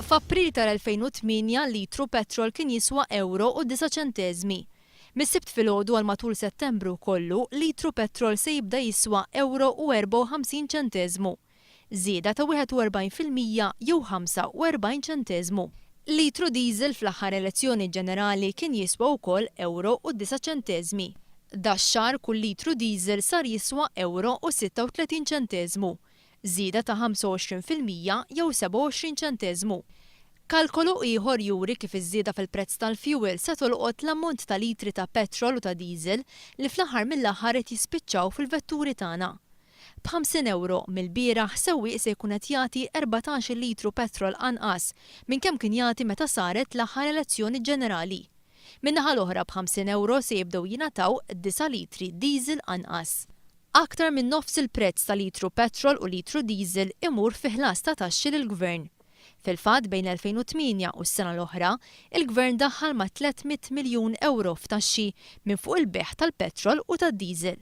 F'April tal-2008 litru petrol kien jiswa ewro u disa' ċenteżmi. Mis-Sibt filgħodu għal matul Settembru kollu, litru petrol se jibda jiswa ewro u 54 ċenteżmu. Żieda ta' 41% jew 45 ċenteżmu. Litru diesel fl-aħħar elezzjoni ġenerali kien jiswa wkoll ewro u disa' ċenteżmi. Dax-xahar kull litru diesel sar jiswa ewro u 36 ċenteżmu. Żieda ta' 25% jew 27 ċenteżmu. Kalkolu ieħor juri kif iż-żieda fil-prezz tal-fuel se tolqot l-ammont ta' litri ta' petrol u ta' diesel li fl-aħħar mill-aħħar qed jispiċċaw fil-vetturi tagħna. B'50 ewro mill-bieraħ sewwieq se jkun qed jagħti 14 litru petrol anqas minn kemm kien jagħti meta saret l-aħħar elezzjoni ġenerali. Min-naħa l-oħra, b'50 ewro se jibdew jingħataw 9 litri diesel anqas. Aktar minn nofs il-prezz ta' litru petrol u litru diesel imur fi ħlas ta' taxxi lill-gvern. Fil-fatt, bejn 2008 u s-sena l-oħra, il-gvern daħħal ma' 300 miljun ewro f'taxxi minn fuq il-bejgħ tal-petrol u tad-diesel.